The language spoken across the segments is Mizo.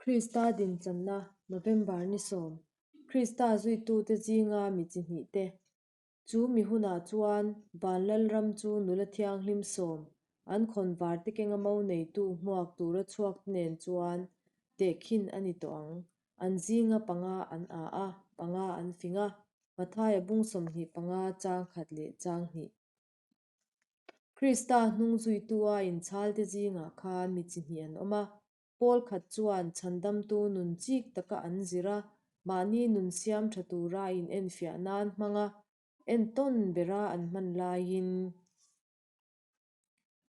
Krista dinchanna, November ni sawm, Krista zuitute zinga mi chi hnihte. Chu mi hunah chuan Van Lalram chu nula thianghlim sawm, an khawnvar te kenga mo neitu hmuak tura chhuak te nen chuan tehkhin a ni tawh ang. An zinga panga an a a, panga an fing a, Mathaia bung 25 chang khat leh chang hnih. Krista hnung zuitu-a inchhalte zingah khan mi chi hnih an awm a, Pawl khat chuan chhandamtu nun chik taka an zir a, mahni nun siam tha tura inenfiah nan hmang a, entawn bera an hman laiin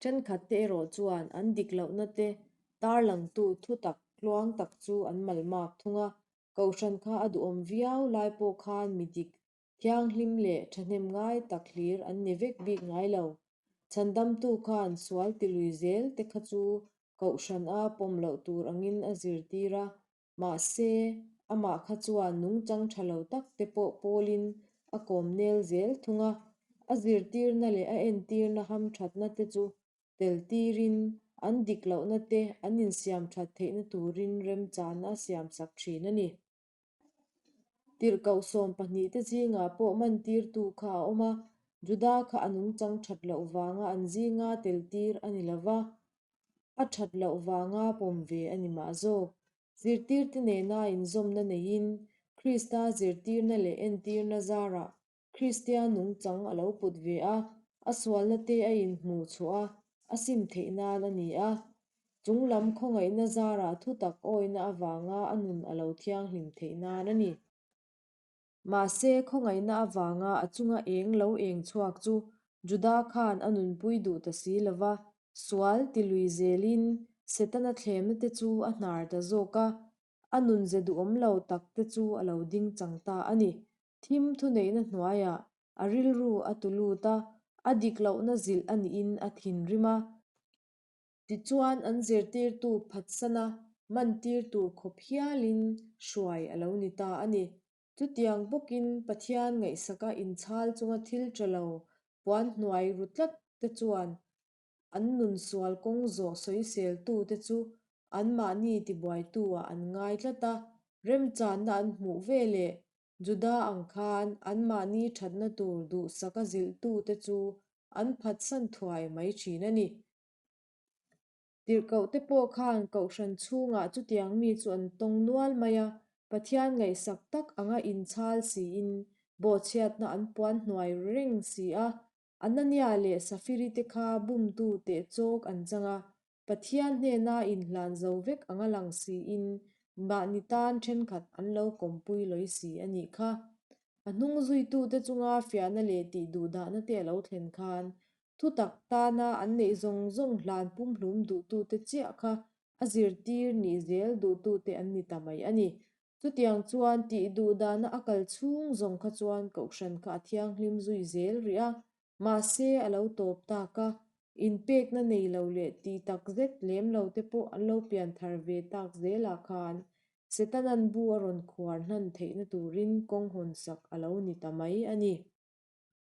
thenkhat te erawh chuan an dik lohna te tarlangtu thutak tluang tak chu an malmak thung a, kohhran kha a duhawm viau lai pawh khan mi dik Thianghlim leh thahnem ngai tak hlir an ni vek bik ngai lo. Chhandamtu khan sual tilui zel te kha chu kohhran a pawm loh tur angin a zirtir a, mahse, amah kha chuan nungchang tha lo tak te pawh pawlin a kawm nel zel thung a, a zirtirna leh a entirna hamthatna te chu tel tirin an dik lohna te an insiam that theihna turin remchana a siamsak thin a ni. Tirhkoh sawm pahnih te zingah pawh mantirtu kha a awm a, Juda kha a nungchang that loh vanga an zinga tel tir a ni lo va, a that loh vanga pawm ve a ni mah zawk. Zirtirte nena inzawmna neiin Krista zirtirna leh entirna zarah Kristian nungchang a lo put ve a, a sualna te a inhmuh chhuah a, a sim theih nan a ni a. Chung lam khawngaihna zarah thutak awihna avanga a nun a lo thianghlim theih nan a ni. Mahse, khawngaihna avanga a chunga eng lo eng chhuak chu Juda khan a nunpui duh ta si lo va, sual ti lui zelin Setana thlemna te chu a hnar ta zawk a, a nunze duhawm lo tak te chu a lo ding chang ta a ni. Thim thuneihna hnuaiah a rilru a tu lut a, a dik lohna zilh a niin a thinrim a. Tichuan an zirtirtu phatsana mantir tur khawp hialin hruai a lo ni ta a ni. Chutiang bawkin Pathian ngaihsaka inchhal chunga thil tha lo puan hnuai ru tlat te chuan an nun sual kawng zawh sawiseltute chu anmahni tibuaituah an ngai tlat a, remchanna an hmuh ve leh Juda ang khan anmahni thatna tur duhsaka zilhtute chu an phatsan thuai mai thin a ni. Tirhkohte pawh khan kohhran chhungah chutiang mi chu an tawng nual mai a, Pathian ngaihsak tak anga inchhal siin bawhchhiatna an puan hnuai reng si a, Anania leh Safiri te kha bumtu teh chawk an chang a, Pathian hnena inhlan zo vek anga lang siin mahni tan thenkhat an lo kawmpui lawi si a nih kha. A hnung zuitute chunga fiahna leh tih duhdahna te a lo thlen khan thutak tana an neih zawng zawng hlan pumhlum duhtute chiah kha a zirtir nih zel duhtute an ni ta mai a ni. Chutiang chuan tih duh dahna a kal chhung zawng kha chuan kohhran kha a thianghlim zui zel rih a, mahse a lo tawp tak a, inpekna nei lo leh tih tak zet lem lo te pawh an lo pian thar ve tak zelah khan Setana'n bu a rawn khuar hnan theihna turin kawng hawnsak a lo ni ta mai a ni.